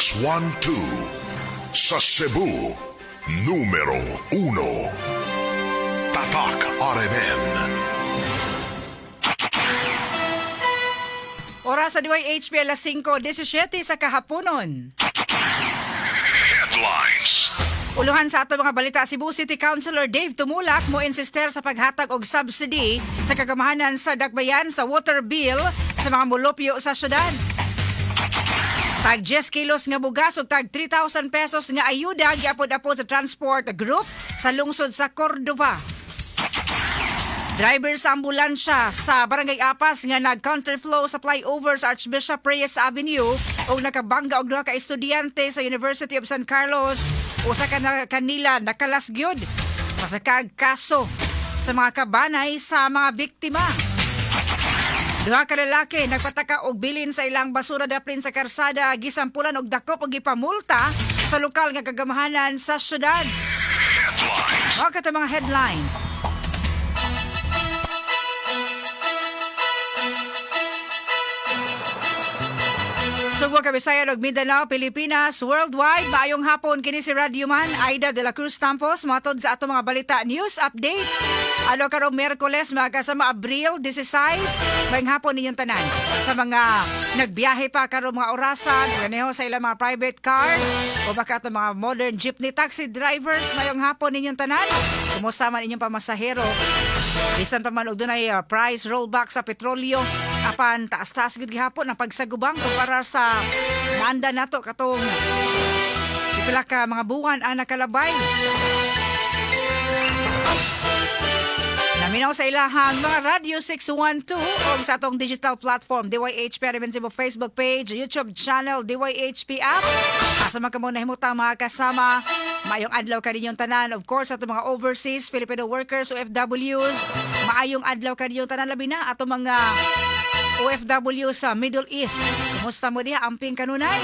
612. Sa Cebu, numero 1. Tatak RMN. Oras sa DYHP, alas 5:17 sa kahaponon. Headlines. Uluhan sa ato mga balita, Cebu City Councilor Dave Tumulak mo insister sa paghatag og subsidy sa kagamahanan sa Dakbayan sa water bill sa mga mulupyo sa syudad. Tag 10 kilos nga bugas ug tag 3,000 pesos nga ayuda giapod-apod sa transport group sa lungsod sa Cordova. Driver sa ambulansya sa Barangay Apas nga nag-counterflow sa flyover sa Archbishop Reyes Avenue ug nakabangga og duha ka estudyante sa University of San Carlos. Usa ka na kanila nakalas gyud. Pasakag kaso sa mga kabanay sa mga biktima. Duha ka lalaki nagpataka og bilin sa ilang basura daplin sa karsada, gisampulan og dakop og gipamulta sa lokal nga kagamahanan sa syudad. Headlines. Mao kato mga headline. Sugbo, Kabisayan ug Mindanao, Pilipinas, worldwide. Maayong hapon, kini si Radio Man Aida de la Cruz Tampos, matod sa ato mga balita, news updates. Ano karong Miyerkules, mga kasama, Abril 16. Maayong hapon ninyong tanan. Sa mga nagbiyahe pa karong mga orasan, ganeho sa ilang mga private cars o baka ato mga modern jeepney taxi drivers, maayong hapon ninyong tanan. Kumusta man inyong pamasahero? Bisan pa man og dunay price rollback sa petrolyo, apan taas-taas gud gihapon ang pagsagubang kumpara sa naanda nato katong pipila ka mga buwan ang nakalabay. Naminaw sa ilahang mga Radio 612 o sa atong digital platform DYHP RMN Cebu Facebook page, YouTube channel, DYHP app. Asa man kamo nahimutang, mga kasama, maayong adlaw kaninyong tanan. Of course, atong mga overseas Filipino workers, OFWs, maayong adlaw kaninyong tanan, labi na atong mga OFW sa Middle East. Kumusta mo diha? Amping kanunay.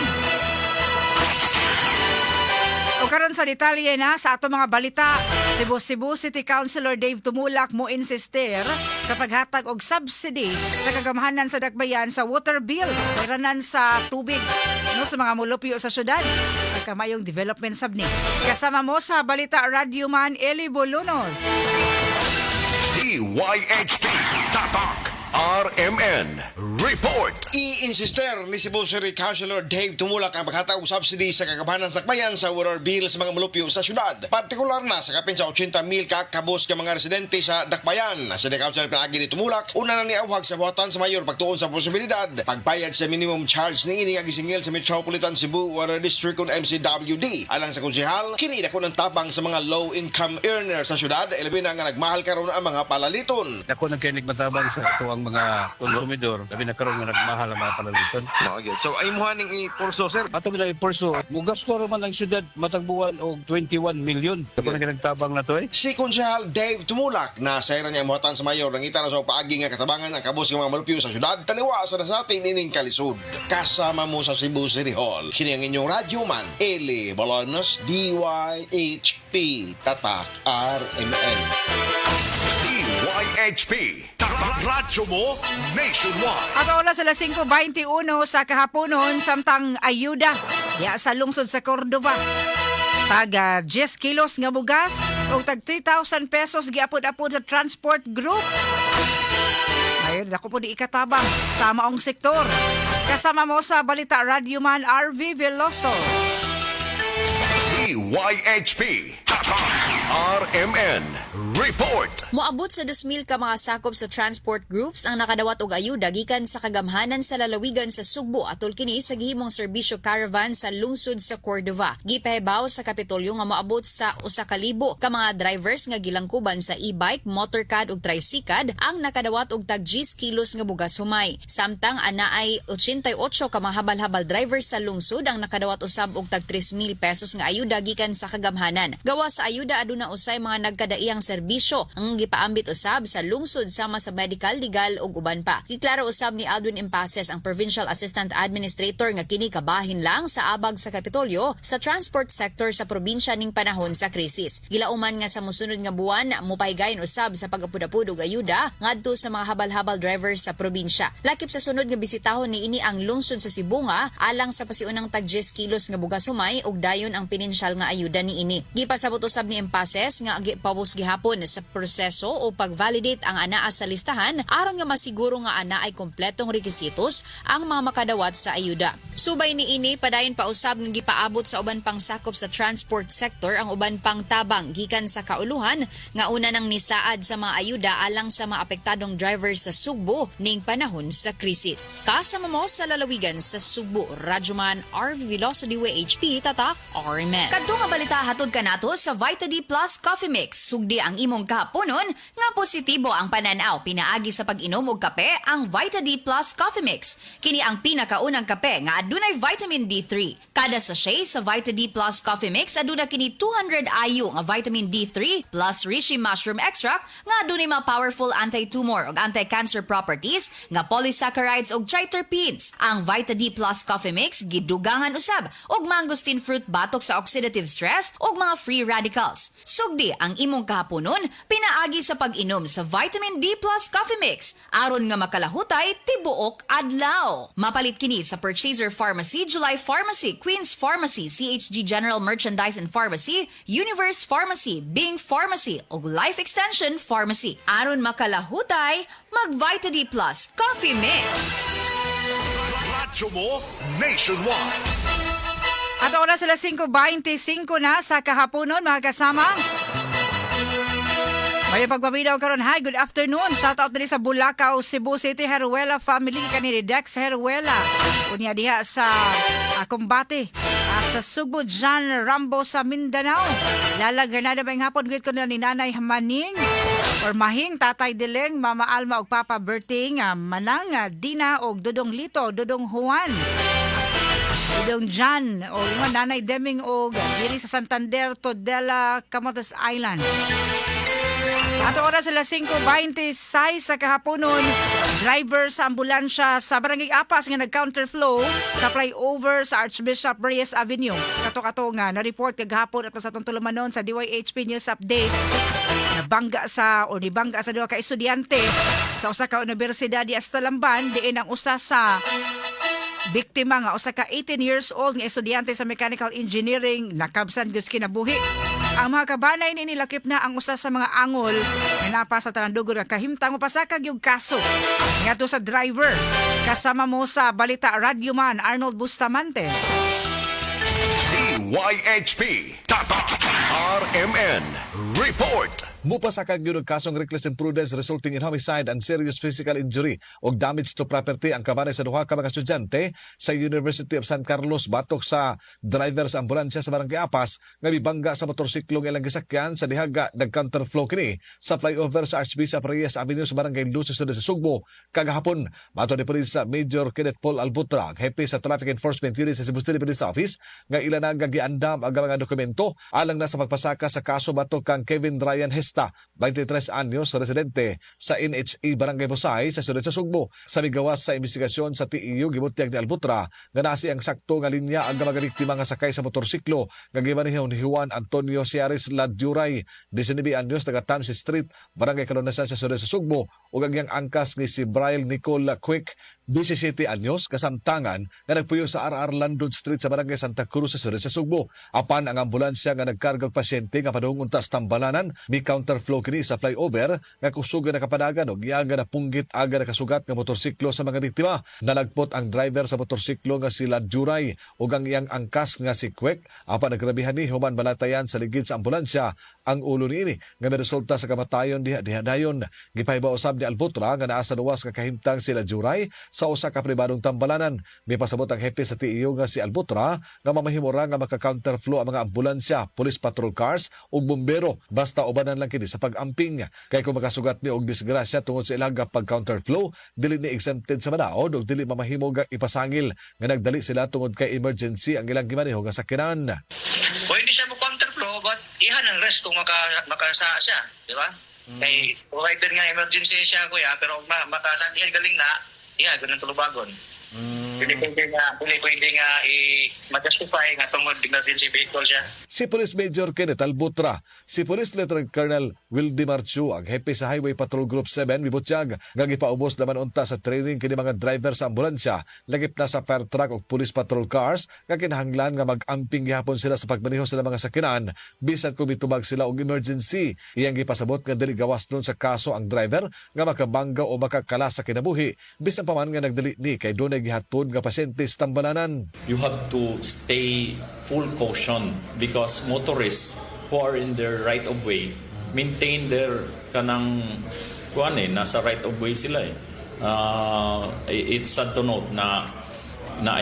O karon sa detalye na sa ato mga balita, Cebu Cebu City Councilor Dave Tumulak mo insister sa paghatag og subsidy sa kagamahanan sa Dakbayan sa water bill, peranan sa tubig, no, sa mga mulupyo sa syudad. Pagkamayong development sab ni. Kasama mo sa balita, Radyoman Eli Bolunos. DYHP Tatak RMN Report. I-insister ni Cebu City Councilor Dave Tumulak ang paghatag og subsidy sa kagamahanan sa Dakbayan sa water bill sa mga mulupyo sa syudad. Partikular na sa kapin sa 80 mil kakabos ka mga residente sa Dakbayan. City Councilor pinaagi ni Tumulak, una na niawhag sa buhatan sa mayor pagtuon sa posibilidad pagbayad sa minimum charge niini nga gisingil sa Metropolitan Cebu Water District kon MCWD. Alang sa konsehal, kini dako ng tabang sa mga low income earner sa syudad, ilabi na nga nagmahal karon ang mga palaliton. Dako nang kaayo matabang sa ato ang mga konsumidor, labi na karon nga nagmahal ang mga palaliton. Okay. So ay mo ning i-purso, sir? Ato nila ipurso, mugasto man ang syudad matag buwan og 21 million. Dako nang nagtabang na to eh. Si Konsehal Dave Tumulak na sayran niya ang buhatan sa mayor nangita na sa paagi nga katabangan ang kabos ng mga malupyo sa syudad taliwa sa nasatin ining kalisod. Kasama mo sa Cebu City Hall, kini ang inyong radyo man, Eli Bolanos, DYHP Tatak RMN. DYHP Tatak Radyo mo nationwide. At oras, alas 5:21 sa kahaponon, samtang ayuda ya sa lungsod sa Cordova. Tag 10 kilos nga bugas o tag 3,000 pesos giapod-apod sa transport group. Ayun, ako po di ikatabang sa maong sektor. Kasama mo sa balita, Radyoman RV Veloso. DYHP Tatak RMN Report. Moabot sa 2,000 ka mga sakop sa transport groups ang nakadawat og ayuda gikan sa kagamhanan sa lalawigan sa Sugbo atol kini sa gihimong serbisyo caravan sa lungsod sa Cordova. Gipahibaw sa Kapitolyo nga moabot sa 1,000 ka mga drivers nga gilangkuban sa e-bike, motorcad ug tricycad ang nakadawat og tag 10 kilos nga bugas humay. Samtang anaay 88 ka mga habal-habal drivers sa lungsod ang nakadawat usab og tag 3,000 pesos nga ayuda. ayuda gikan sa kagamhanan. Gawas sa ayuda, aduna usay mga nagkadaiyang serbisyo ang gipaambit usab sa lungsod sama sa medical, legal ug uban pa. Giklaro usab ni Aldwin Impases, ang Provincial Assistant Administrator, nga kini kabahin lang sa abag sa Kapitolyo sa transport sector sa probinsya ning panahon sa krisis. Gilauman nga sa mosunod nga buwan mopahigayon usab sa pagapud-apud og ayuda ngadto sa mga habal-habal drivers sa probinsya. Lakip sa sunod nga bisitahon niini ang lungsod sa Sibonga alang sa pasiunang tag 10 kilos nga bugas humay ug dayon ang pinansyal nga ayuda niini. Gipasabot usab ni Impases nga gipawos gihapon sa proseso o pag-validate ang anaa sa listahan aron nga masiguro nga anaay kompletong rekisitos ang mga makadawat sa ayuda. Subay niini, padayon pa usab nga gipaabot sa uban pang sakop sa transport sector ang uban pang tabang gikan sa kauluhan nga una nang nisaad sa mga ayuda alang sa mga apektadong drivers sa Sugbo ning panahon sa krisis. Kasama mo sa lalawigan sa Sugbo, Radyoman RV Veloso, DYHP, Tatak, RMN. Kadto nga balita hatod kanato sa Vita D Plus Coffee Mix. Sugdi ang imong kahaponon nga positibo ang pananaw pinaagi sa pag-inom og kape, ang Vita D Plus Coffee Mix. Kini ang pinakaunang kape nga adunay vitamin D3. Kada sachet sa Vita D Plus Coffee Mix, aduna kini 200 IU nga vitamin D3 plus reishi mushroom extract nga adunay mga powerful anti-tumor ug anti-cancer properties nga polysaccharides ug triterpenes. Ang Vita D Plus Coffee Mix gidugangan usab og mangosteen fruit batok sa oxidative stress ug mga free radicals. Sugdi ang imong kahaponon pinaagi sa pag-inom sa Vitamin D Plus Coffee Mix aron nga makalahutay tibuok adlaw. Mapalit kini sa Purchaser Pharmacy, July Pharmacy, Queen's Pharmacy, CHG General Merchandise and Pharmacy, Universe Pharmacy, Bing Pharmacy ug Life Extension Pharmacy. Aron makalahutay, mag Vita D Plus Coffee Mix. Radyo mo nationwide. At oras sila 5:25 na sa kahaponon, mga kasama. May pagpaminaw karon. Hi, good afternoon. Shout out diri sa Bulacau, Cebu City, Heruela family kanini Dex Heruela. Unya diha sa Kumbate. Sa Sugbo, John Rambo sa Mindanao. Lala Granada ba hapon, greet ko na ni Nanay Maning or Mahing, Tatay Dileng, Mama Alma ug Papa Berting, Manang Dina ug Dudong Lito, Dudong Juan. Dudong John o yung Nanay Deming og diri sa Santander, Todela, Camotes Island. Ato oras sila 5:26 sa kahaponon, driver sa ambulansya sa Barangay Apas nga nag-counterflow sa flyover sa Archbishop Reyes Avenue. Kato-kato nga na-report kagahapon ato sa atong tulumanon sa DYHP News Updates. Nabangga sa o nibangga sa duha ka estudyante sa usa ka universidad di sa Talamban, diin ang usa sa biktima nga usa ka 18 years old nga estudyante sa mechanical engineering nakabsan gyud kinabuhi. Ang mga kabanay ni nilakip na ang usa sa mga angol nga napa sa talandugon nga kahimtang mopasaka gyud kaso ngadto sa driver. Kasama mo sa balita, Radyoman Arnold Bustamante. DYHP Tatak RMN Report. Mupasakag gyud og kasong reckless imprudence resulting in homicide and serious physical injury ug damage to property ang kabanay sa duha ka mga estudyante sa University of San Carlos batok sa driver sa ambulansya sa Barangay Apas nga mibangga sa motorsiklo nga ilang gisakyan sa dihaga nag-counterflow kini sa flyover sa Archbishop Reyes Avenue sa Barangay Lucio sa Sugbo kagahapon. Matod ni Police Major Kenneth Paul Albutra, hepe sa Traffic Enforcement Unit sa Cebu City Police Office, nga ila na nga giandam ang mga dokumento alang na sa pagpasaka sa kaso batok kang Kevin Ryan Hesta, 23 anyos, residente sa NHA Barangay Busay sa siyudad sa Sugbo. Sa migawas sa investigasyon sa TEU, gibutyag ni Albutra nga nasi ang sakto nga linya ang mga biktima nga sakay sa motorsiklo nga gimaneho ni Juan Antonio Ciares Laduray, 19 anyos, taga Tamsi Street, Barangay Kalunasan sa siyudad sa Sugbo, ug ang iyang angkas ni si Brian Nicole Quick, 17 anyos, kasamtangan nga nagpuyo sa RR London Street sa Barangay Santa Cruz sa siyudad sa Sugbo. Apan ang ambulansya nga nagkarga og pasyente nga padung unta sa Tambalanan, mi counterflow kini sa flyover nga kusog nga nakapadagan og iya nga napunggit aga nakasugat nga motorsiklo sa mga biktima. Nalagpot ang driver sa motorsiklo nga si Ladjuray ug ang iyang angkas nga si Kwek, apan nagrabihan ni human balatayan sa ligid sa ambulansya ang ulo niini nga naresulta sa kamatayon diha diha dayon. Gipahibaw usab ni Albutra nga naa sa luwas nga kahimtang si Ladjuray sa usa ka pribadong tambalanan. Mipasabot ang hepe sa TEU nga si Albutra nga mamahimo ra nga maka-counterflow ang mga ambulansya, police patrol cars ug bumbero basta ubanan lang kini sa pag-amping. Kay kung makasugat ni og disgrasya tungod sa ilang pag-counterflow, dili ni exempted sa manaod ug dili mamahimo nga ipasangil nga nagdali sila tungod kay emergency ang ilang gimaneho nga sakyanan. Hoy, Pwede siya mo counterflow, but iyan ang risk kung makasa siya, di ba? Kay provided nga emergency siya, kuya, pero makasa diyan galing na, iya ganun tulubagon. Dili pwede nga i-justify nga tungod emergency vehicle siya. Si Police Major Kenneth Albutra, si Police Lieutenant Colonel Wildy Marchu, ang hepe sa Highway Patrol Group 7, mibutyag nga gipaubos naman unta sa training kini mga driver sa ambulansya, lagip na sa fire truck ug police patrol cars nga kinahanglan nga mag-amping gihapon sila sa pagmaneho sa mga sakinan bisan kung mitubag sila og emergency. Iyang gipasabot nga dili gawas nun sa kaso ang driver nga makabangga o makakala sa kinabuhi bisan pa man nga nagdali ni kay dunay gihatod nga pasyente sa tambalanan. You have to stay full caution because motorists who are in their right of way maintain their kanang kuan eh, nasa right of way sila eh. It's sad to note na na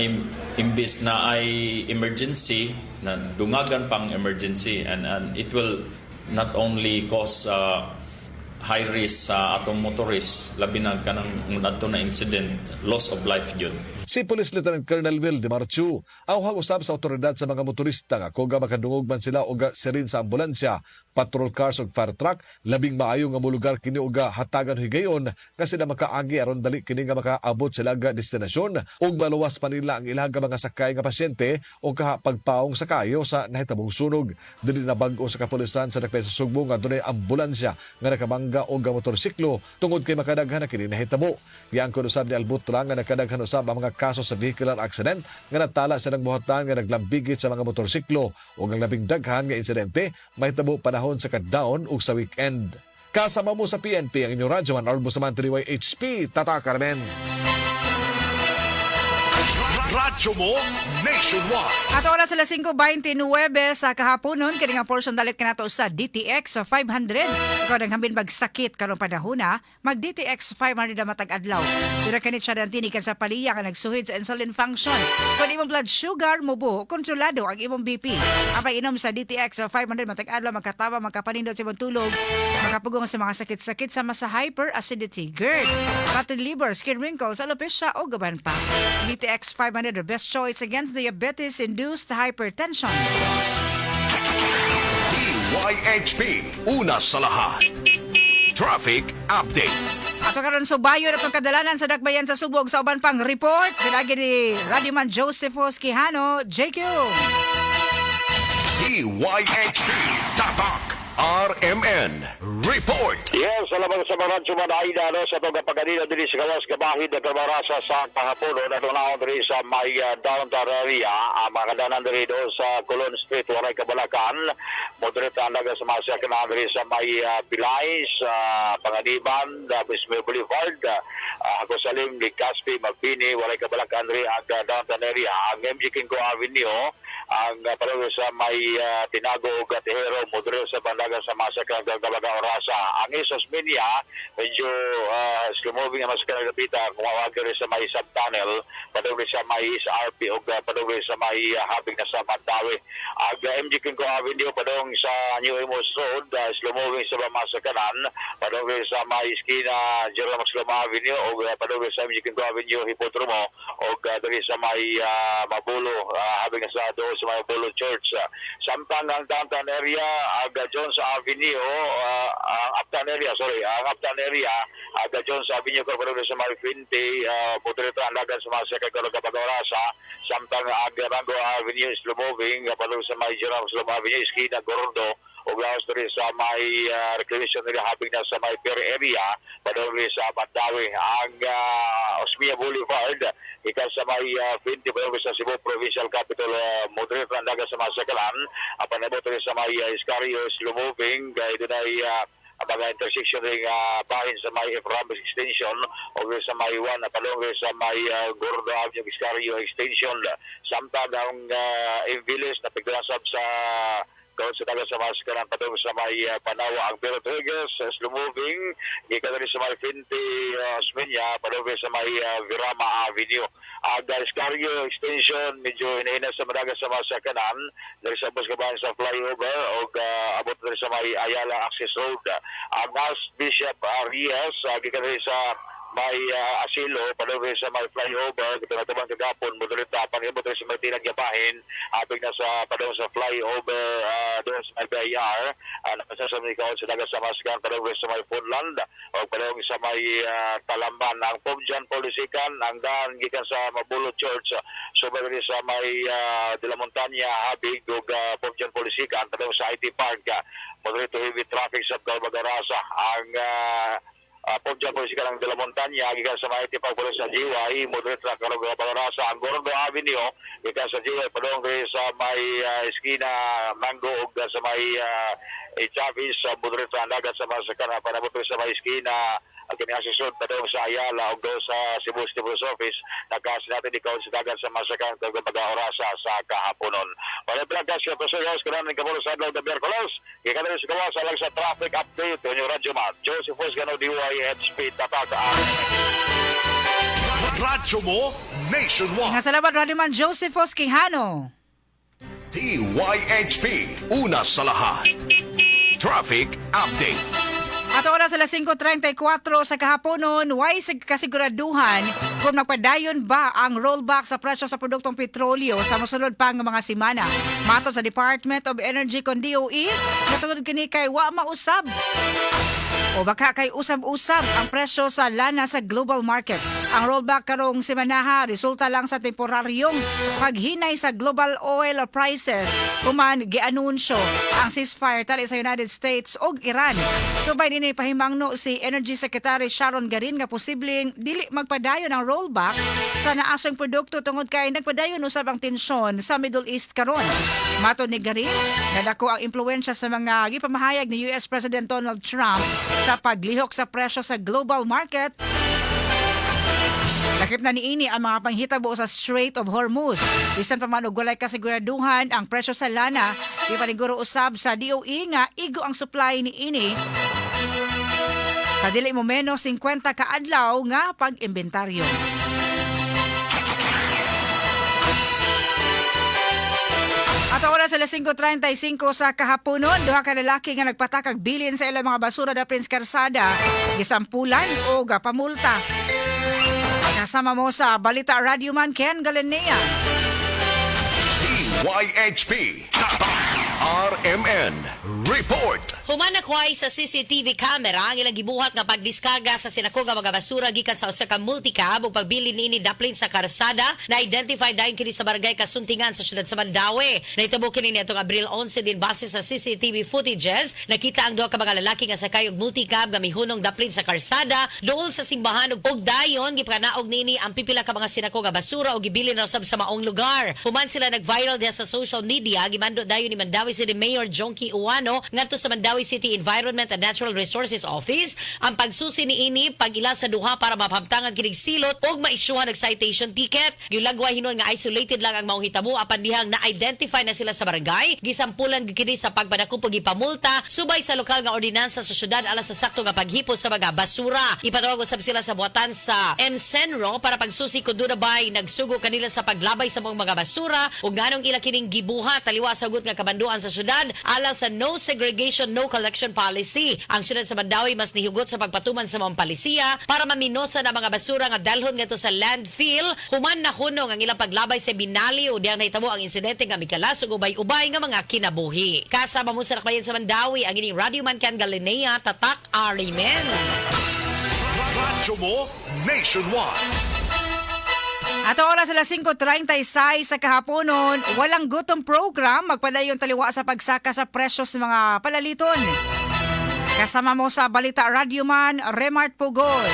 imbis na ay emergency na dungagan pang emergency and it will not only cause high risk sa atong motorists, labi na kanang adto na incident, loss of life yun. Si Police Lieutenant Colonel Will Di Marchu, awhag usab sa otoridad sa mga motorista nga kuga makadungog man sila og siren sa ambulansya, patrol cars ug fire truck, labing maayo nga molugar kini og hatagan higayon nga sila makaagi aron dali kini nga makaabot sila ga destinasyon ug maluwas pa nila ang ilang mga sakay nga pasyente o kaha pagpaong sa kayo sa nahitabong sunog. Dili na bag-o sa kapulisan sa Dakbayan sa Sugbo nga dunay ambulansya nga nakabangga og motorsiklo tungod kay makadaghan na kini nahitabo. Giangkon usab ni Albutra nga nakadaghan usab ang mga kaso sa vehicular accident nga natala sa nagbuhatan nga naglambigit sa mga motorsiklo ug ang labing daghan nga insidente mahitabo panahon sa kadawon ug sa weekend. Kasama mo sa PNP ang inyong radyo man Arbo sa 3 HP Tatak RMN. Radyo mo nationwide. At oras sila 5:29 sa kahaponon, kini nga portion dalit kanato sa DTX sa 500. Ikaw nang hambin magsakit karong panahona, mag DTX 500 na matag adlaw. Dira kani siya ng tinikan sa paliya nga nagsuhid sa insulin function. Kung imong blood sugar mobo, kontrolado ang imong BP. Ang pag-inom sa DTX sa 500 matag adlaw magkatawa, magkapanindot sa imong tulog, makapugong sa mga sakit-sakit sama sa hyperacidity, GERD, fatty liver, skin wrinkles, alopecia o gaban pa. DTX 500, the best choice against diabetes-induced hypertension. DYHP, una sa lahat. Traffic Update. Ato karon subayon atong kadalanan sa Dakbayan sa Sugbo sa uban pang report pinagi ni Radyoman Josephus Quijano, JQ. DYHP, Tatak, RMN, Report. Yes, salamat sa mga radyo Aida, no, sa itong kapaganina diri sa gawas gabahid na kabarasa sa kahaponon at naon diri sa may downtown area, ang mga kadanan diri do sa Colon Street, waray kabalakan, moderate ang daga sa mga sakyanan diri sa may Pilay, sa Panganiban, Bisme Boulevard, Jacosalim, Legazpi, Mabini, waray kabalakan diri ang downtown area, ang MG Quingco Avenue, ang pareho sa may Tinago ug Tejero, moderate sa bandaga sa mga sakyanan ng orasa. Ang East Osmeña, medyo slow moving ang mga sakyanan dapita kung mawag rin sa may subtunnel, padung sa may SRP o padung sa may habing na sa Mandaue. Ang MG Quingco Avenue, padung sa New Imus Road, slow moving sa mga sakyanan, padung sa may iskina Jerome Maxloma Avenue o padung sa MG Quingco Avenue, Hipodromo o diri sa may Mabulo, habing na sa doon sa may Mabulo Church. Samtang ang downtown area, ang Jones Avenue, ang uptown area, sorry, ang uptown area, ang Jones Avenue, padung sa may Fuente, moderate ang lagan sa mga sakyanan kapag orasa. Samtang ang Rango Avenue is slow moving, padung sa may Jerome Maxloma Avenue, iskina Gordo, o gawas diri sa may reclamation area habing na sa may pier area padung sa Mandaue. Ang Osmeña Boulevard ikan sa may Fuente padung sa Cebu Provincial Capital, moderate ang dagan sa mga sakyanan apan abot diri sa may Escario, slow moving kay dunay ang mga intersection ring bahin sa may Ramos Extension o sa may 1 padung sa may Gordo Avenue, Escario Extension. Samtang ang Village na piglasab sa kaon sa dagan sa mga sakyanan padung sa may Panawa. Ang Pero Rodriguez, slow moving gikan diri sa may Fuente Osmeña padung sa may Virama Avenue. Ang Escario Extension medyo hinahina sa madagan sa mga sakyanan diri sa bus kabayan sa flyover o abot diri sa may Ayala Access Road. Ang Archbishop Arias gikan diri sa may asilo padung sa may flyover katong kagapon moderate na pag-ibot sa may Tinag Yabahin hapig na sa padung sa flyover doon sa may BIR nasa sa may kaon sa dagat sa Maskan padung sa may Foodland o padung sa may Talamban. Ang Pope John Paul II, ang daan gikan sa Mabulo Church so sa may de la Montaña habig ug Pope John Paul II padung sa IT Park, moderate to heavy traffic sa Kalbagarasa. Ang Pope John Paul II ang de la Montaña gikan sa may IT Park padung sa GY, moderate ra karon Kalbagarasa. Ang Gordo Avenue gikan sa GY padung diri sa may eskina Mango ug sa may Chavez, sa moderate ra dagat sa Masakana para sa may eskina ang kini asisod padung sa Ayala ug doon sa Cebu City Police Office, nagkasinati di kaon sa dagat sa Masakan kag mag-orasa sa kahaponon. Wala plagas siya pasayos karon ng kabulo sa adlaw na Miyerkules. Gikan diri sa gawas alang sa traffic update inyo Radyo Man. Joseph Gano, DYHP, Tatak. Radyo mo nationwide. Nga salamat, Radyoman Joseph Quijano. DYHP, una sa lahat. Traffic update. At oras alas 5:34 sa kahaponon, way kasiguraduhan kung magpadayon ba ang rollback sa presyo sa produktong petrolyo sa mosunod pang mga simana. Matod sa Department of Energy kon DOE, natungod kini kay wa mausab o baka kay usab-usab ang presyo sa lana sa global market. Ang rollback karong simanaha resulta lang sa temporaryong paghinay sa global oil prices human gianunsyo ang ceasefire tali sa United States ug Iran. Subay dinhi pahimangno si Energy Secretary Sharon Garin nga posibleng dili magpadayon ang rollback sa naasong produkto tungod kay nagpadayon usab ang tensyon sa Middle East karon. Matod ni Garin, nadako ang impluwensya sa mga gipamahayag ni US President Donald Trump sa paglihok sa presyo sa global market. Lakip na niini ang mga panghitabo sa Strait of Hormuz. Bisan pa man og walay kasiguraduhan ang presyo sa lana, gipaniguro usab sa DOE nga igo ang supply niini sa dili mo menos 50 ka adlaw nga pag-imbentaryo. At oras alas 5:35 sa kahaponon, duha ka lalaki nga nagpatakag bilin sa ilang mga basura dapin sa karsada, gisampulan o pamulta. Kasama mo sa Balita, Radyoman Ken Galinea. DYHP, Tatak RMN Report. Human nakuhay sa CCTV camera ang ilang gibuhat nga pagdiskarga sa sinako nga mga basura gikan sa usa ka multicab ug pagbilin niini daplin sa karsada, na-identify dayon kini sa Barangay Kasuntingan sa syudad sa Mandaue. Nahitabo kini niadtong Abril 11 din. Base sa CCTV footages, nakita ang duha ka mga lalaki nga sakay og multicab nga mihunong daplin sa karsada duol sa simbahan ug dayon gipanaog niini ang pipila ka mga sinako nga basura ug gibilin ra usab sa maong lugar. Human sila nag-viral diha sa social media, gimando dayon ni Mandaue City Mayor Jonkie Ouano ngadto sa Mandaue City Environment and Natural Resources Office ang pagsusi niini pag-ila sa duha para mapamtangan kinig silot ug maisyuhan og citation ticket. Gilagway hinuon nga isolated lang ang maong hitabo apan dihang na-identify na sila sa barangay, gisampulan gyud kini sa pagpadakop ug gipamulta subay sa lokal nga ordinansa sa syudad alang sa sakto nga paghipos sa mga basura. Ipatawag usab sila sa buhatan sa MCENRO para pagsusi kung duna bay nagsugo kanila sa paglabay sa mga basura ug nganong ila kining gibuhat taliwa sa hugot nga kabanduan sa syudad alang sa no segregation, no collection policy. Ang syudad sa Mandaue mas nihugot sa pagpatuman sa mga palisiya para maminosa na mga basura nga dalhon ngadto sa landfill human nahunong ang ilang paglabay sa Binali o diyang nahitabo ang insidente nga mikalas ug ubay-ubay nga mga kinabuhi. Kasama mo sa Dakbayan sa Mandaue, ang ining Radyo Man Ken Galinea, Tatak Arimen. Radyo mo nationwide. At oras alas 5:36 sa kahaponon, walang gutom program, magpadayon taliwa sa pagsaka sa presyo sa mga palaliton. Kasama mo sa Balita, Radyoman Remart Pugol.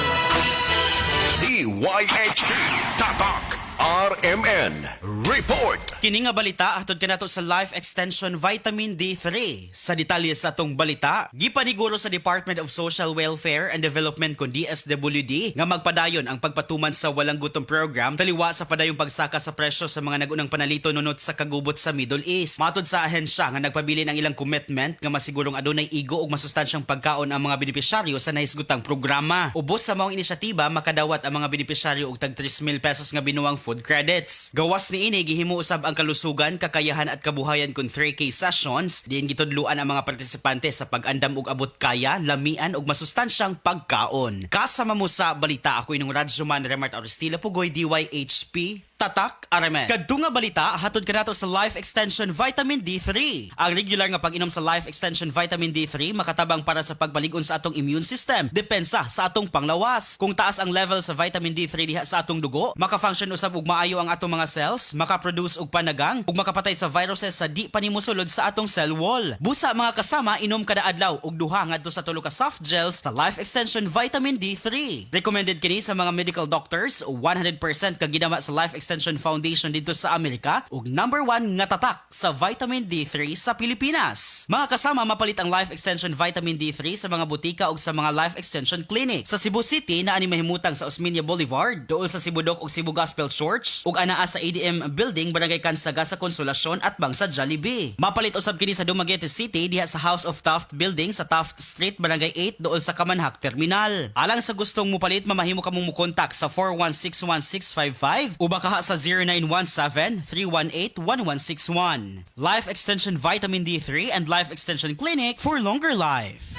DYHP Tatak RMN Report. Kini nga balita hatod kanato sa Life Extension Vitamin D3. Sa detalye sa atong balita, gipaniguro sa Department of Social Welfare and Development kon DSWD nga magpadayon ang pagpatuman sa walang gutom program taliwa sa padayong pagsaka sa presyo sa mga nagunang panalito nunot sa kagubot sa Middle East. Matod sa ahensya nga nagpabilin ang ilang commitment nga masigurong adunay igo ug masustansyang pagkaon ang mga benepisyaryo sa nahisgutang programa. Ubos sa maong inisyatiba, makadawat ang mga benepisyaryo og tag 3,000 pesos nga binuang food credits. Gawas niini, Niini gihimo usab ang kalusugan, kakayahan at kabuhayan kun 3K sessions diin gitudluan ang mga partisipante sa pag-andam og abot kaya, lamian ug masustansyang pagkaon. Kasama mo sa balita, ako inyong radyoman Remart Aristila Pugoy, DYHP Tatak RMN. Kadto nga balita hatod kanato sa Life Extension Vitamin D3. Ang regular nga pag-inom sa Life Extension Vitamin D3 makatabang para sa pagbalig-on sa atong immune system, depensa sa atong panglawas. Kung taas ang level sa vitamin D3 diha sa atong dugo, maka-function usab og maayo ang atong mga cells, maka-produce og panagang ug makapatay sa viruses sa di pa nimo sulod sa atong cell wall. Busa, mga kasama, inom kada adlaw og 2 ngadto sa 3 ka soft gels sa Life Extension Vitamin D3. Recommended kini sa mga medical doctors, 100% kaginama sa Life Extension Foundation dito sa Amerika ug number 1 nga tatak sa vitamin D3 sa Pilipinas. Mga kasama, mapalit ang Life Extension Vitamin D3 sa mga butika ug sa mga Life Extension Clinic. Sa Cebu City naa ni mahimutang sa Osmeña Boulevard, duol sa Cebu Doc ug Cebu Gospel Church ug anaa sa ADM Building, Barangay Kansaga sa Consolacion at bang sa Jollibee. Mapalit usab kini sa Dumaguete City diha sa House of Taft Building sa Taft Street, Barangay 8, duol sa Kamanhak Terminal. Alang sa gustong mupalit, mamahimo kamong mukontak sa 4161655 o baka sa 0917-318-1161. Life Extension Vitamin D3 and Life Extension Clinic for longer life.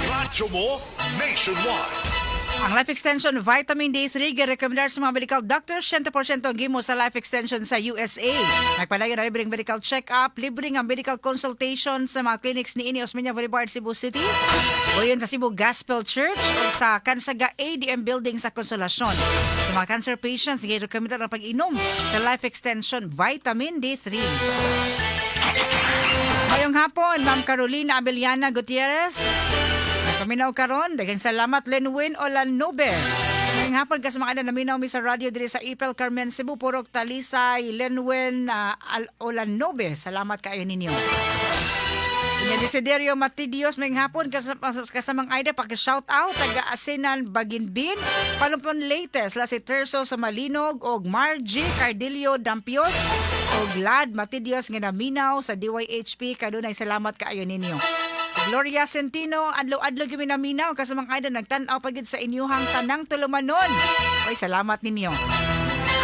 Radyo mo nationwide. Ang Life Extension Vitamin D3 girekomendar sa mga medical doctors, 100% ang gimo sa Life Extension sa USA. Nagpadayon ang libreng medical check-up, libre nga medical consultation sa mga clinics ni ini Osmeña Boulevard, Cebu City, o yun sa Cebu Gospel Church o sa Kansaga ADM Building sa Consolacion. Sa mga cancer patients, girekomendar ang pag-inom sa Life Extension Vitamin D3. Ngayong hapon, Ma'am Carolina Abeliana Gutierrez. Paminaw karon, daghang salamat, Lenwin Olanobe. Ngayong hapon kasi mga naminaw mi sa radyo diri sa Ipel Carmen Cebu, Purok Talisay, Lenwin Olanobe. Salamat kaayo ninyo. Inya Desiderio Matidios, may hapon kasamang Aida, paki-shout out taga Asinan Baginbin, Palumpon Leyte, sila si Terso sa Malinog og Margie Cardillo Dampios og Lad Matidios nga naminaw sa DYHP, kanunay salamat kaayo ninyo. Gloria Centino, adlaw-adlaw gyud naminaw kasamang Aida, nagtan-aw pa gyud sa inyuhang tanang tulumanon. Oy, salamat ninyo.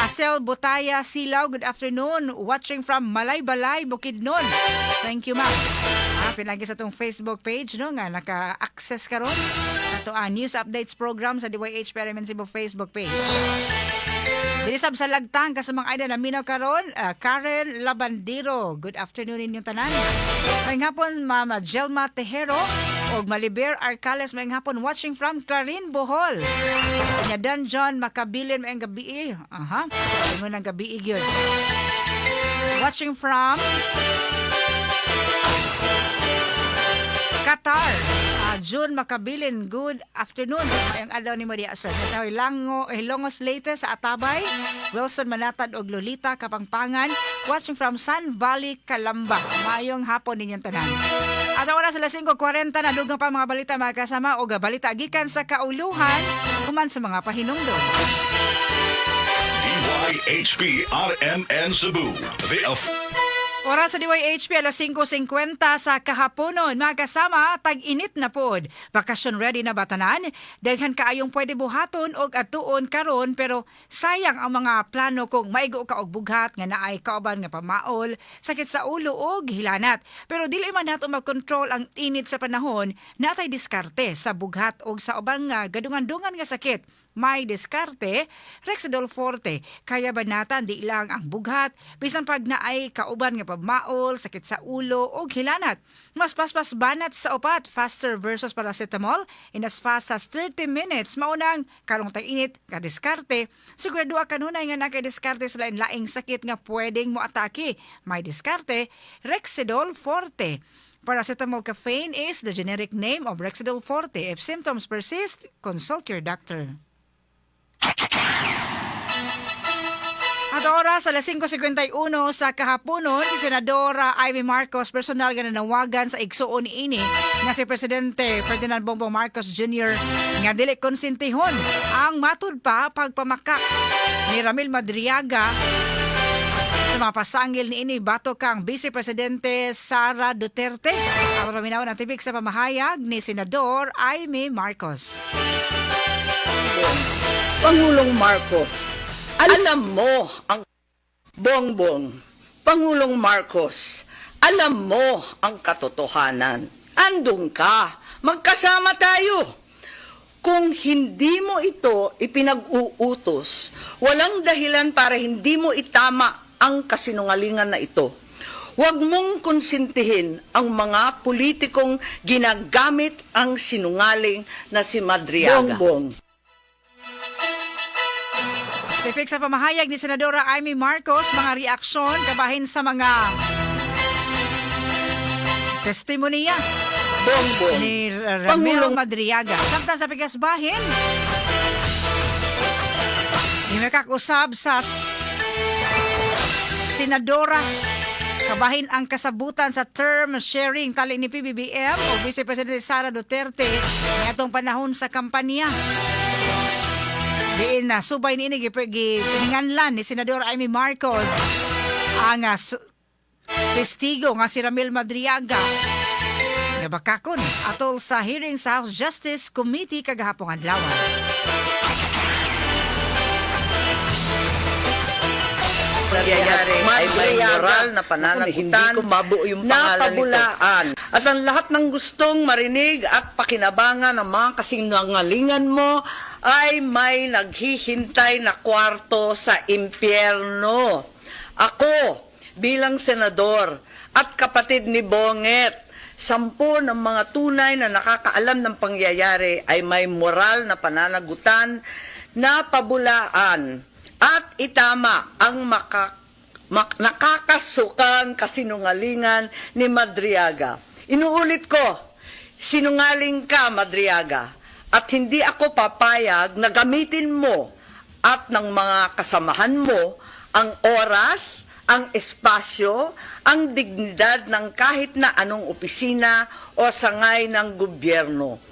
Asel Botaya Silaw, good afternoon. Watching from Malaybalay, Bukidnon. Thank you, ma'am. Pinagi sa atong Facebook page, no, nga naka-access karon ato ang news updates program sa DYH RMN Cebu Facebook page. Diri sab sa Lagtang kasamang Aida naminaw karon, Karen Labandiro. Good afternoon inyong tanan. Maayong hapon, Mama Jelma Tejero og Maliber Arcales, maayong hapon, watching from Clarin, Bohol. Nya Dan John Makabilin, maayong gabi. Aha. Ingon ang gabi gyud. Watching from Qatar. June Makabilin, good afternoon. Maayong adlaw ni Maria, sir. Sa Lango, Hilongos Leyte sa Atabay, Wilson Manatad og Lolita Kapangpangan, watching from Sun Valley, Calamba. Maayong hapon ninyong tanan. At ang oras alas 5:40 na, dugang pa mga balita, mga kasama, og balita gikan sa kauluhan human sa mga pahinungdon. DYHP RMN Cebu. The Oras sa DYHP alas 5:50 sa kahaponon. Mga kasama, tag-init na pod. Bakasyon ready na batanan? Daghan kaayong pwede buhaton og atuon karon, pero sayang ang mga plano kung maigo ka og bughat nga naay kauban nga pamaol, sakit sa ulo og hilanat. Pero dili man nato makontrol ang init sa panahon, natay diskarte sa bughat og sa uban nga gadungan-dungan nga sakit. May diskarte, Rexidol Forte. Kaya banatan di lang ang bughat, bisan pag naay kauban nga pamaol, sakit sa ulo o hilanat. Mas paspas banat sa upat, faster versus paracetamol in as fast as 30 minutes. Maunang karong tag-init, kadiskarte, sigurado kanunay nga nakadiskarte sa lain-laing sakit nga pwedeng moatake. May diskarte, Rexidol Forte. Paracetamol caffeine is the generic name of Rexidol Forte. If symptoms persist, consult your doctor. At oras alas 5:51 sa kahaponon, si Senadora Imee Marcos personal nga nanawagan sa igsuon niini nga si Presidente Ferdinand Bongbong Marcos Jr. nga dili konsentihon ang matud pa pagpamakak ni Ramil Madriaga sa mga pasangil niini batok kang Vice Presidente Sara Duterte. Aron paminawon ang tipik sa pamahayag ni Senador Imee Marcos. Pangulong Marcos, Alam mo ang Bongbong, Pangulong Marcos, alam mo ang katotohanan. Andun ka, magkasama tayo. Kung hindi mo ito ipinag-uutos, walang dahilan para hindi mo itama ang kasinungalingan na ito. Huwag mong konsintihin ang mga politikong ginagamit ang sinungaling na si Madriaga. Bongbong. Tipik sa pamahayag ni Senadora Amy Marcos, mga reaksyon kabahin sa mga testimonya Bongbong. ni Ramiro Pangulong Madriaga. Samtang sa pikas bahin, Himakakusab sa Senadora kabahin ang kasabutan sa term sharing tali ni PBBM o Vice President Sara Duterte niadtong panahon sa kampanya. Diin na subay niini gihinganlan ni Senador Amy Marcos ang testigo nga si Ramil Madriaga nga bakakon atol sa hearing sa House Justice Committee kagahapon adlaw. Nangyayari ay may moral na pananagutan, Hindi ko mabuo yung na pangalan nito. pabulaan. At ang lahat ng gustong marinig at pakinabangan ng mga kasinungalingan mo ay may naghihintay na kwarto sa impyerno. Ako, bilang senador at kapatid ni Bonget, 10 ng mga tunay na nakakaalam ng pangyayari ay may moral na pananagutan na pabulaan at itama ang nakakasukan kasinungalingan ni Madriaga. Inuulit ko, sinungaling ka, Madriaga, at hindi ako papayag na gamitin mo at ng mga kasamahan mo ang oras, ang espasyo, ang dignidad ng kahit na anong opisina o sangay ng gobyerno.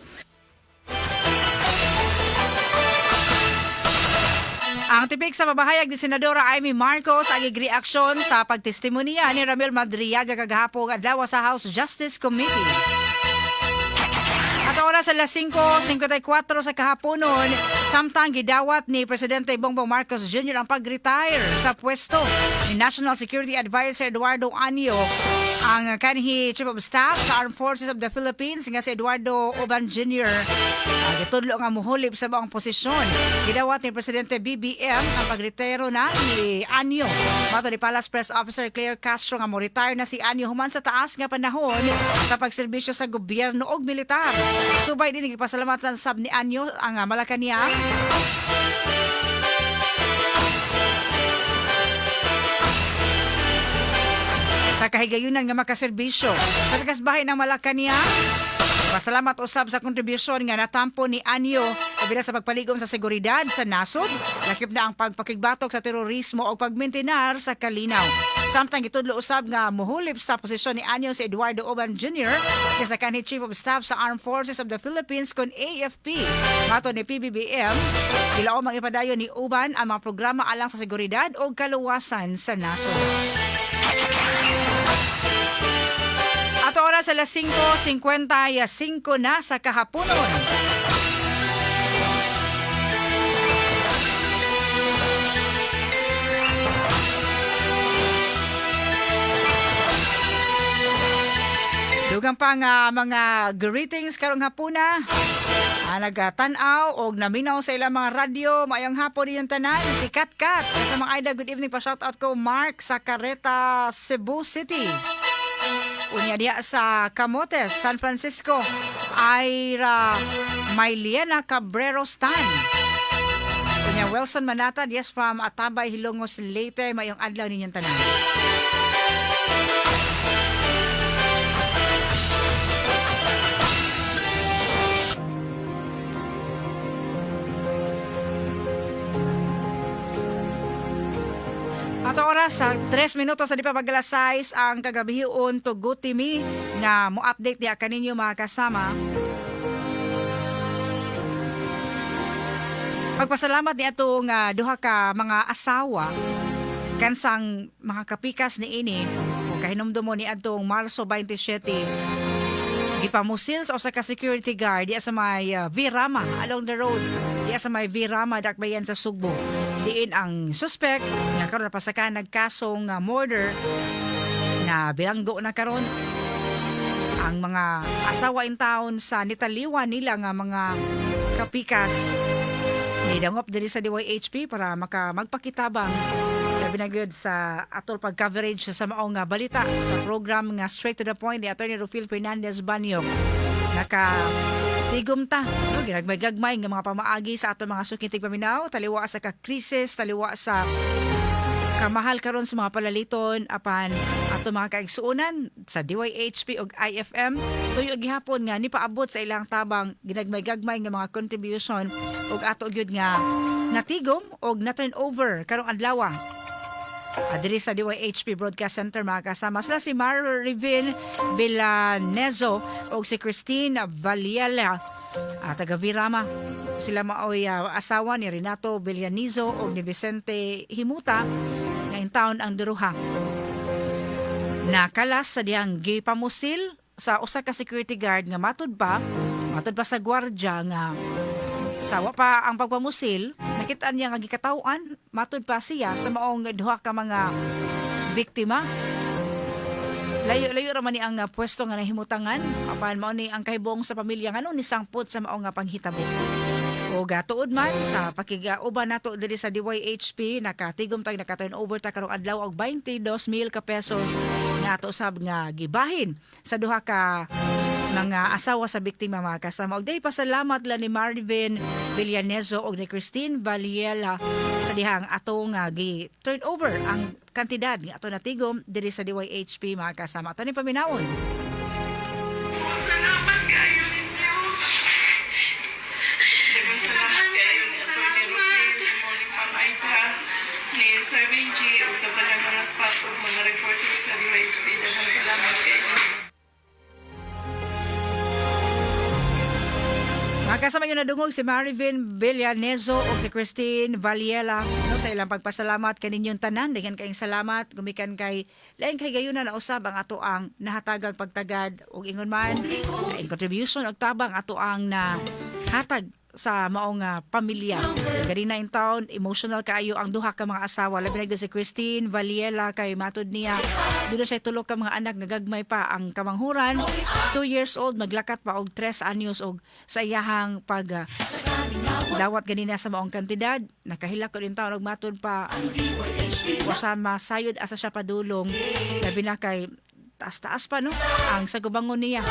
Ang tipik sa pamahayag ni Senadora Amy Marcos ang igreaksyon sa pagtestimonya ni Ramil Madriaga kagahapon adlaw sa House Justice Committee. At oras alas 5:54 sa kahaponon, samtang gidawat ni Presidente Bongbong Marcos Jr. ang pag-retire sa pwesto ni National Security Advisor Eduardo Año, ang kanhi Chief of Staff sa Armed Forces of the Philippines nga si Eduardo Oban Jr. Gitudlo nga muhulip sa maong posisyon. Gidawat ni Presidente BBM ang pagretiro na ni Año. Mato ni Palace Press Officer Claire Castro nga mo-retire na si Año human sa taas nga panahon sa pagserbisyo sa gobyerno og militar. Subay din gipasalamatan sab ni Año ang Malacanang sa kahigayunan nga makaserbisyo. Sa bahay ng Malacanang, pasalamat usab sa kontribusyon nga natampo ni Año labi na sa pagpaligom sa seguridad sa nasod, lakip na ang pagpakigbatok sa terorismo o pagmintinar sa kalinaw. Samtang gitudlo usab nga muhulip sa posisyon ni Año si Eduardo Oban Jr. kaysa kanhi Chief of Staff sa Armed Forces of the Philippines kon AFP. Mato ni PBBM, gilaom ang ipadayon ni Oban ang mga programa alang sa seguridad o kaluwasan sa nasod. At oras alas 5:55 na sa kahaponon. Dugang pa nga mga greetings karong hapuna. Nagatan-aw og naminaw sa ilang mga radyo. Maayong hapon ninyong tanan. Si Kat Kat. Sa mga Aida, good evening pa shout out ko Mark sa Carreta, Cebu City. Unya diha sa Camotes, San Francisco, Ira Mailiana Cabrero Stan. Unya Wilson Manatan, yes, from Atabay, Hilongos, Leyte, mayong adlaw ninyong tanan. Ato oras sa 3 minuto sa di pa mag-alas 6 ang kagabihion tuguti mi nga mo-update diha kaninyo mga kasama. Pagpasalamat ni atong duha ka mga asawa kansang mga kapikas ni ini o kahinumdumo ni atong Marso 27 gipamusil sa usa ka security guard diya sa may Virama along the road diya sa may Virama Dakbayan sa Sugbo. Diin ang suspect nga karon napasaka nagkasong murder na bilanggo na karon ang mga asawa in town sa nitaliwan nila nga mga kapikas nidangop diri sa DYHP para maka magpakitabang, labi na gyud sa atol pag-coverage sa maong nga balita sa program nga Straight to the Point ni Attorney Rufil Fernandez Banyok. Naka tigom ta, no, ginagmay-gagmay nga mga pamaagi sa ato mga suking tigpaminaw taliwa sa ka-krisis, taliwa sa kamahal karon sa mga palaliton, apan ato mga kaigsuonan sa DYHP ug IFM tuyo gihapon nga nipaabot sa ilang tabang, ginagmay-gagmay nga mga contribution, ug ato gyud nga natigom og na turn over karong adlaw diri sa DYHP Broadcast Center, mga kasama. Sila si Marivin Villanezo o si Christine Valiela, taga Virama. Sila maoy asawa ni Renato Villanizo o ni Vicente Himuta nga in town ang duruha. Nakalas sa diyang gipamusil sa usa ka security guard nga matud pa sa gwardya nga sa wa pa ang pagpamusil, nakita niya nga gikatawan matud pa siya sa maong duha ka mga biktima. Layo-layo ra man ni ang pwesto nga nahimutangan, apan mao ni ang kahibong sa pamilya ngano ni sangpot sa maong nga panghitabo. O gatuod man sa pakigauban nato diri sa DYHP, nakatigom tag naka turn over ta karong adlaw og 22,000 ka pesos nga ato sab nga gibahin sa duha ka mga asawa sa biktima, mga kasama. Og dahil pasalamat la ni Marvin Villanezo og ni Christine Valiela sa dihang ato nga gi turn over ang kantidad nga ato natigom diri sa DYHP, mga kasama. Ato ni paminawon. Salamat kayo ninyo. Daghang salamat kayo ni Atty. Rufil, ni Ma'am Aida, ni Sir Benji, ug sa tanang mga staff ug mga reporter sa DYHP. Daghang salamat kayo. Mga kasama, nyo nadungog si Marvin Villanezo o si Christine Valiela, no, sa ilang pagpasalamat kaninyong tanan. Daghan kayong salamat gumikan kay lain kay gayuna na usab ang ato ang nahatagang pagtagad ug ingon man in contribution og tabang ato ang na hatag sa maong pamilya. Ganina in town, emotional kaayo ang duha ka mga asawa. Labi na gyud si Christine Valiela kay matud niya, doon na siya tulo ka mga anak nga gagmay pa ang kamanghuran. 2 years old, maglakat pa og 3 anyos, og sa iyahang pag dawat ganina sa maong kantidad, nakahilak ko din taon og matud pa wa siya masayod asa siya padulong, labi na kay taas-taas pa, no, ang sagubangon niya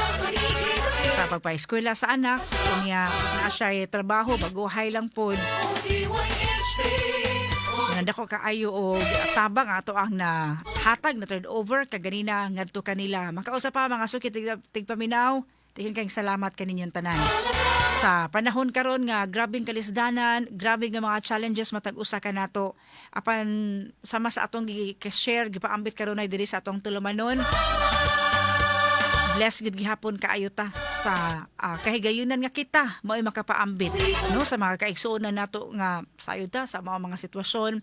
sa pagpa-eskwela sa anak niya. Na siya trabaho, baguhay lang pod. Nandako kaayo og tabang ato ang na hatag na turn over kaganina ngadto kanila. Makausa pa, mga suki tigpaminaw, daghan kayong salamat kaninyong tanan. Sa panahon karon nga grabeng kalisdanan, grabe nga mga challenges matag usa ka nato. Apan sama sa atong gi-share, gipaambit karon ay diri sa atong tulumanon, bless gud gihapon kaayo ta sa kahigayunan nga kita mao'y makapaambit, no, sa mga kaigsuonan nato nga sayod ta sa mga sitwasyon,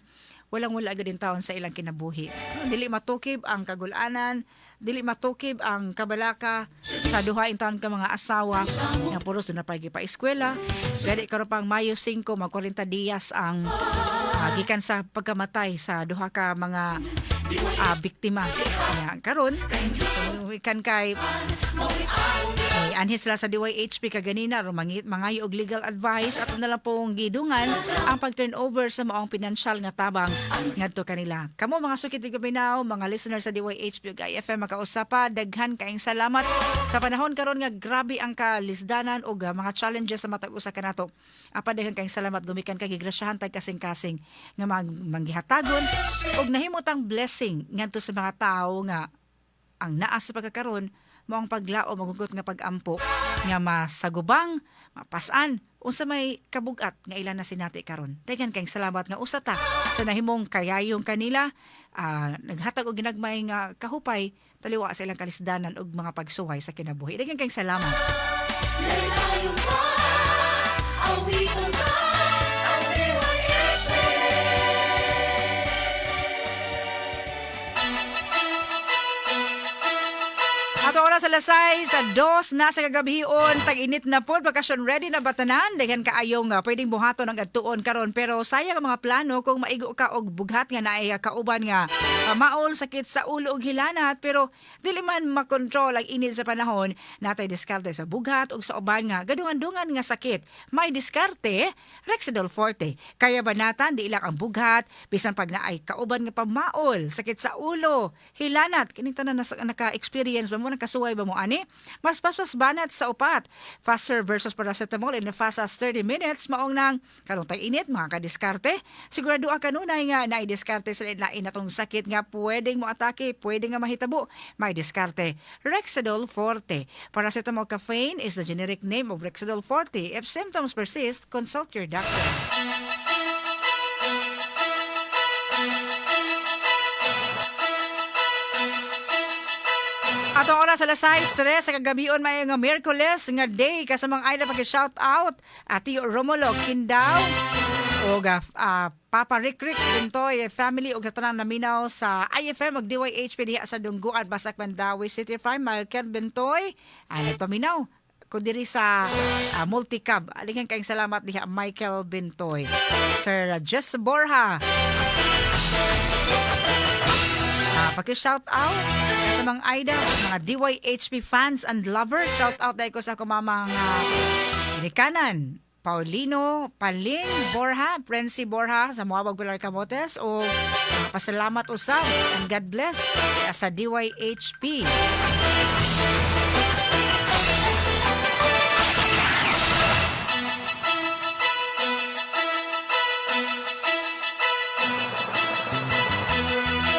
walang wala gud taon sa ilang kinabuhi. No, dili matukib ang kagulanan, dili matukib ang kabalaka sa duha in taon ka mga asawa nga puros na pa pa eskwela. Gani karon pang Mayo 5, mag 40 dias ang gikan sa pagkamatay sa duha ka mga biktima. Nya karon ikan kay eh, anhi sila sa DYHP kaganina ro mangayo og legal advice. Ato na lang pong gidungan ang pag-turn over sa maong pinansyal nga tabang ngadto kanila. Kamo mga suki tigpaminaw, mga listener sa DYHP ug IFM, makausapa, daghan kaayong salamat sa panahon karon nga grabe ang kalisdanan ug mga challenges sa matag usa kanato. Apan daghan kaayong salamat gumikan kay gigrasyahan tag kasing-kasing nga manggihatagon ug nahimutang blessing ngadto sa mga tawo nga ang naa sa pagkakaron mo ang paglao magugot nga pagampo nga masagubang mapasan unsa may kabugat nga ilan na sinati karon. Daghan kayong salamat nga usa ta sa nahimong kayayong kanila, naghatag og ginagmay nga kahupay taliwa sa ilang kalisdanan ug mga pagsuway sa kinabuhi. Daghan kayong salamat. Layo pa, awiton ka, ang DYHP. Ato oras alas 6 sa 2 na sa kagabion, tag-init na po, bakasyon ready na batanan. Daghan kaayong pwedeng buhaton ang adtuon karon, pero sayang ang mga plano kung maigo ka og bughat nga naay kauban nga maol, sakit sa ulo ug hilanat, pero dili man makontrol ang init sa panahon. Natay diskarte sa bughat ug sa uban nga gadungan-dungan nga sakit. May diskarte, Rexidol Forte. Kaya banatan di ilang ang bughat bisan pag naay kauban nga pamaol, sakit sa ulo, hilanat, kining tanan naka-experience ba mo, nakasuway ba mo ani? Mas paspas banat sa upat. Faster versus paracetamol in the fast as 30 minutes. Maong nang karong tay init, mga kadiskarte. Sigurado ang kanunay nga naidiskarte sa lain natong sakit nga pwedeng mo atake, pwede nga mahitabo. May diskarte, Rexidol Forte. Paracetamol caffeine is the generic name of Rexidol Forte. If symptoms persist, consult your doctor. Atong oras alas 6:03 sa kagabion, may nga Miyerkules nga day, kasamang Aida. Paki-shout out Ati Romulo Kindaw og Papa Rick Rick Bintoy family og sa tanang naminaw sa IFM ug DYHP diha sa Dungguan, Basak, Mandaue City. Prime Michael Bintoy ay nagpaminaw ko diri sa Multicab. Alingan kayong salamat diha, Michael Bintoy. Sir Jess Borja, paki-shout out sa mga Aida, mga DYHP fans and lovers. Shout out dahil ko sa akong mamang ginikanan, Paulino Paling Borja, Prensi Borja sa Muawag Pilar Camotes, o pasalamat usab and God bless sa DYHP.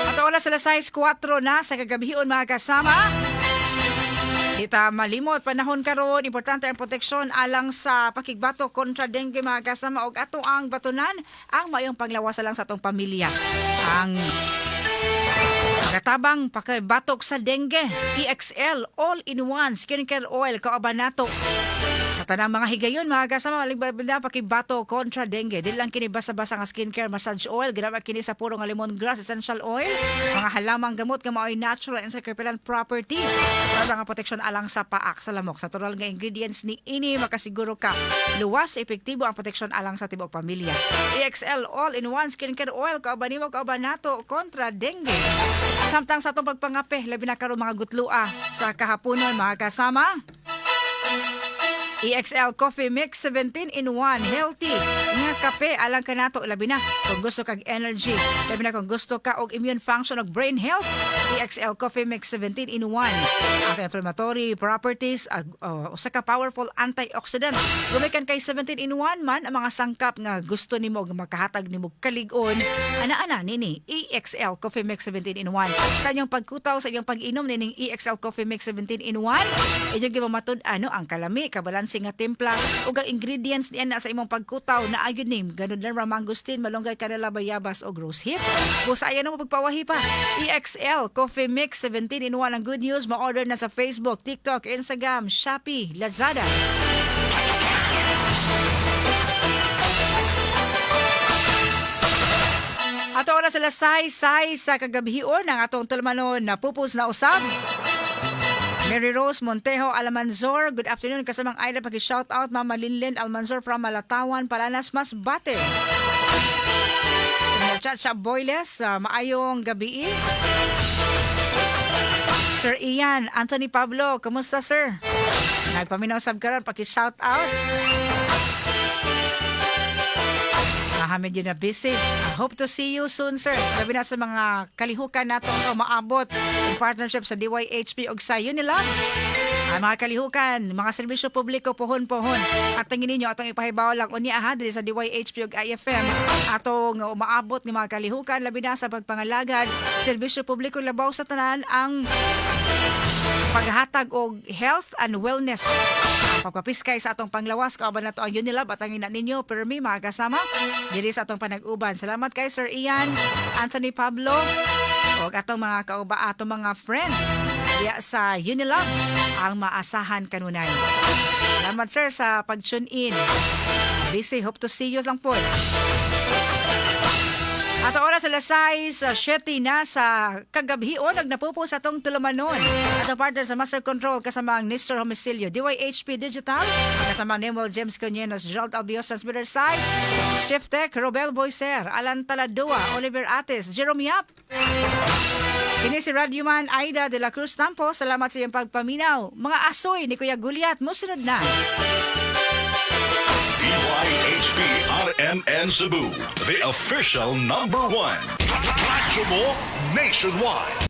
At oras alas 6:04 na sa kagabion, mga kasama. Kita malimot panahon karon, importante ang proteksyon alang sa pakigbato kontra dengue, mga kasama, og ato ang batunan ang mayong panglawas lang sa atong pamilya. Ang katabang pakibatok sa dengue, EXL All-in-One Skincare Oil kauban nato. Sa tanang mga higayon, mga kasama, maligbalda pakibato kontra dengue. Dili lang kini basta-basta nga skincare massage oil, ginamit kini sa puro nga lemongrass essential oil, mga halamang gamot nga mao'y natural insect repellent property. Para nga proteksyon alang sa paak sa lamok. Sa natural nga ingredients ni ini, makasiguro ka luwas, epektibo ang proteksyon alang sa tibuok pamilya. EXL All-in-One Skincare Oil kauban nimo, kauban nato kontra dengue. Samtang sa atong pagpangape, labi na karon mga gutlua sa kahaponon, mga kasama. EXL Coffee Mix 17 in 1, healthy nga kape alang kanato, labi na kung gusto kag energy, labi na kung gusto ka og immune function og brain health. EXL Coffee Mix 17 in 1, anti-inflammatory properties, usa ka powerful antioxidant gumikan kay 17 in 1 man ang mga sangkap nga gusto nimo nga makahatag nimo kalig-on, ana-ana nini EXL Coffee Mix 17 in 1. Sa inyong pagkutaw, sa inyong pag-inom nining EXL Coffee Mix 17 in 1, inyong gimamatud ano ang kalami, kabalanse nga timpla ug ang ingredients niyan na sa imong pagkutaw na ayun nim ganun lang ra: mangosteen, malunggay, kanela, bayabas o rose hip. Busa ayan mo pagpawahi pa. EXL Coffee Mix 17 in 1 ang good news, ma-order na sa Facebook, TikTok, Instagram, Shopee, Lazada. Ato oras alas 6:06 sa kagabion, ang atong tulumanon na pupus na usab. Mary Rose Montejo Almanzor, good afternoon kasamang Aida, paki-shout out Mama Linlin Almanzor from Malatawan, Palanas, Masbate. Chacha Boyles, maayong gabi. Sir Ian Anthony Pablo, kumusta, sir? Nagpaminaw sab karon, paki-shout out. Medyo na busy. I hope to see you soon, sir. Labi na sa mga kalihukan nato sa umaabot in partnership sa DYHP ug sa Unilab. Ang mga kalihukan, mga serbisyo publiko, pohon-pohon. At tingin ninyo atong ipahibaw lang unya ha diri sa DYHP ug IFM atong umaabot ng mga kalihukan, labi na sa pagpangalagad, serbisyo publiko, labaw sa tanan ang paghatag og health and wellness. Ang pagpapiskay sa atong panglawas kauban nato ang Unilab at ang ina ninyo permi, mga kasama, diri sa atong panag-uban. Salamat kay Sir Ian Anthony Pablo ug atong mga kauba, atong mga friends diya sa Unilab, ang maasahan kanunay. Salamat, sir, sa pag-tune in. Busy, hope to see you lang po. At oras alas 6, 7 na sa kagabhion, nagnapupo sa atong tulumanon. At ang partner sa Master Control kasama ang Nestor Homicilio, DYHP Digital, kasama ang Nemuel James Conyenos, Gerald Albios, Transmitter Side, Chief Tech, Robel Boyser, Alan Taladua, Oliver Ates, Jerome Yap. Kini si Radyoman Aida de la Cruz Tampo. Salamat sa iyong pagpaminaw. Mga asoy ni Kuya Gulyat, musunod na. DYHP RMN Cebu, the official number one. Radyo mo nationwide.